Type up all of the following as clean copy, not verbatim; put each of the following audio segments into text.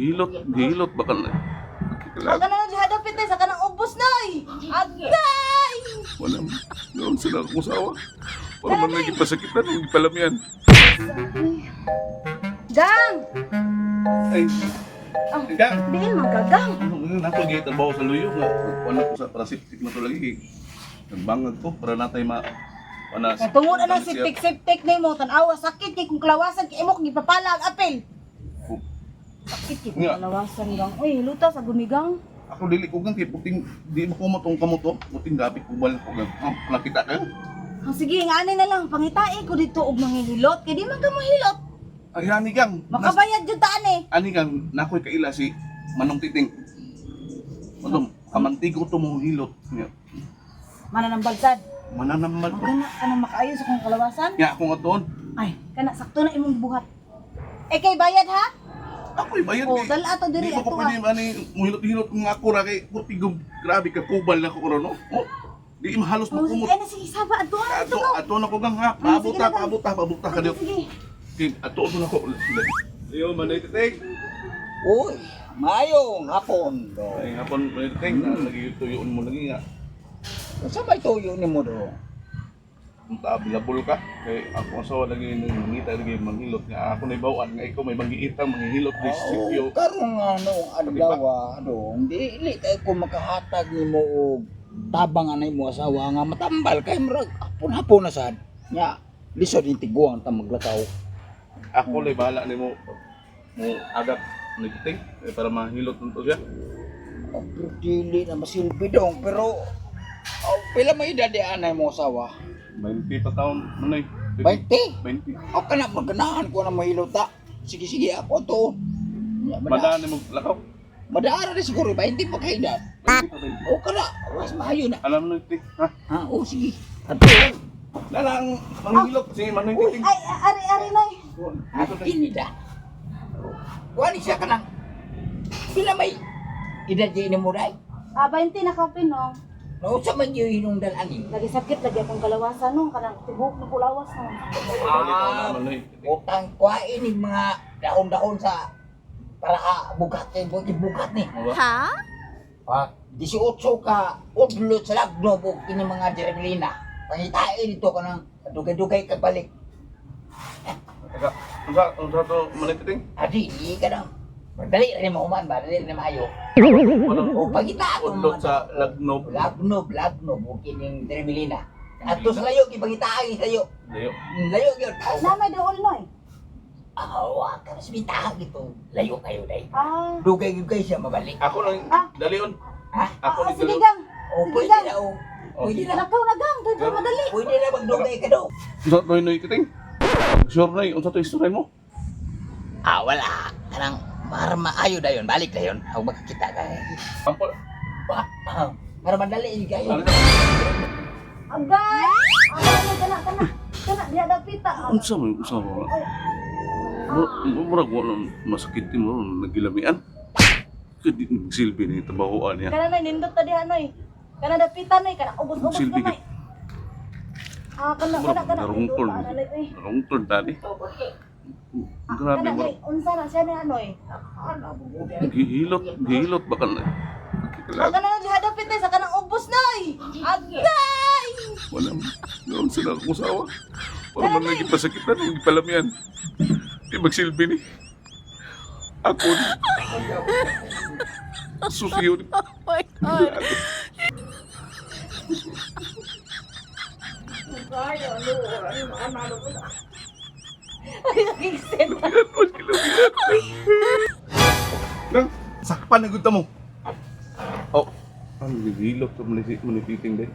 Hilot, hilot baka na. Baka na lang hadapit eh, sa kanang ubos na eh. Agay! Wala mo. Noon sila akong asawa. Para man lagi pasakitan, hindi palamian. Gang! Ay, Ah, gang! diin man ka, gang. Ano na ko trabaho sa luyo nga. Wala ko sa parasiptik na to lagi. Nagbangag ko para natay ma wala Kay tungod anang septic-septic nimo, tan-awa sakit kay kung kalawasan kay imong gipapala ang apel. Sakit kay kung Nga. kalawasan gang. Uy, luta sa gunigang. Ako dili ko gang kay puting di mo ko matong kamot to. Puting gabi kubal ko gang. Oh, nakita ka? Ah, sige, nga ani na lang pangitain ko dito og manghihilot kay di man ka mohilot. Ay ani gang. Makabayad jud ta ani. Ani gang nakoy kaila si Manong Titing. Ano, kamantigo to mo hilot. Nga. Mananambal sad. Mananambal. Magana kanang makaayo sa kong kalawasan. Nga ako nga doon. Ay, kana sakto na imong buhat. Eh kay bayad ha? Ako'y bayad Oh, kay- dala to diri Di ba ko ato pwede ah. ani muhilot-hilot kung ako ra kay kurtigog grabe ka kubal na ko ron no. Oh, di mahalos Oh, sige, makumot. ay na sige saba ato ah, ato Ato ka. ato na ko gang ha. Ay, sige Paabot ta, na, gang. paabot ta, paabot ta ka Sige, diyo. sige. Sige, ato na ko. Ayo Manay Titing. Uy, mayong hapon do. Ay hapon Manay Titing, na lagi tuyoon mo lagi nga. Unsa may tuyo nimo do? Unta available ka kay ako asawa lagi nangita lagi manghilot nga ako nay bawaan nga ikaw may mangiitang manghilot di sityo. Oh, karon nga noong adlaw do, dili kay ko makahatag nimo og tabang anay mo asawa nga matambal kay murag hapon-hapon na sad. Nya, lisod yung tiguang ta maglakaw. Ako lay bahala nimo mo agak Manay Titing eh, para mahilot nito siya. Oh, pero dili na masilbi dong pero oh, pila may edad di anay mo asawa? 20 pa taon Manay. 20? 20. O kana maganahan ko na mahilot ta. Sige sige ako to. Nya, Madaan mo lakaw. Madaara na siguro 20 pa kay edad. 20 pa, 20. O kana, mas maayo na. Alam mo ito, ha? Ha, oh sige. Ato. Lala ang manghilot si Manoy Titing. Ay, ari ari nay. Kini da. Wani siya kanang pila may edad di ni mo dai. Ah, 20 na kape no. Nausa man gyud hinungdan ani. Lagi sakit lagi akong kalawasan no, kanang tibok na kulawas no. Ah, Manoy. Utang kuhain ni mga dahon-dahon sa para ka bugat kay bugat bugat ni. Ha? Ha, 18 ka udlot sa lagno og kini mga Jeremilina. Pangitain dito kanang dugay-dugay kag balik. Teka, unsa unsa to Manoy Titing? Adi di kanang dali rin mo human ba, dali rin maayo. Wala. O pagita atong Udlot mga sa lagnob. Lagnob, lagnob, o kining Tremelina. Ato sa layo, gipangitaan sa layo. Layo. Layo gyud. Na may dool noy. Awa, ka mas bitahan ito. Layo kayo day. Ah. Dugay gyud kayo siya mabalik. Ako lang Ah. dalion. Ha? Ako Ah, ni sige dalion. gang. O Sige pwede gang. na o. Pwede na. Lakaw na gang, kay para madali. Pwede na magdugay ka daw. Unsa to Manoy Titing? Sure na unsa to istorya mo? Ah, wala. Kanang para maayo dayon, balik dayon. Ako makakita ka. Ampol. Ba, ah, para madali kayo. Agay! Agay kana kana. Kana diha dapita. Unsa man unsa ba? Murag wala masakit mo nagilamian. Kaya di nagsilbi ni trabahoan niya. Kana nay nindot ta diha noy. Kana dapita noy, kana ubos-ubos Silbi gamay. Ah, kana kana Murag kana. narungtol. Nindot ta, ana, eh. Narungtol tani. Ah, Grabe kana mo. nay, unsa na siya ni anoy? Gihilot, gihilot baka na. Baka na lang diha dapit eh, sa kanang ubos noy. Agay! Wala mo. Noon sila akong asawa. Para man lagi pasakitan, hindi palamian. Di magsilbi ni. Ako ni. Susiyo ni. Oh my God. Ay, naging senta. Mas kilamian. Nang, sakpan na gud mo. Oh, ang gihilot sa manititing day.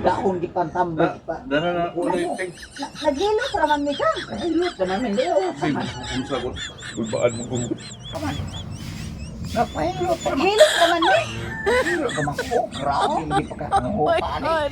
Dahon di pantambal pa. Dara na ako na iting. Naghilot ra man mi gang. Kahilot na namin dayo. Kasi, kung sagot, gulbaan mo kung Napahilot pa naman. Naghilot ra man mi. Kahilot ka man. Oh, grabe. Hindi pa ka. Oh my Ang God.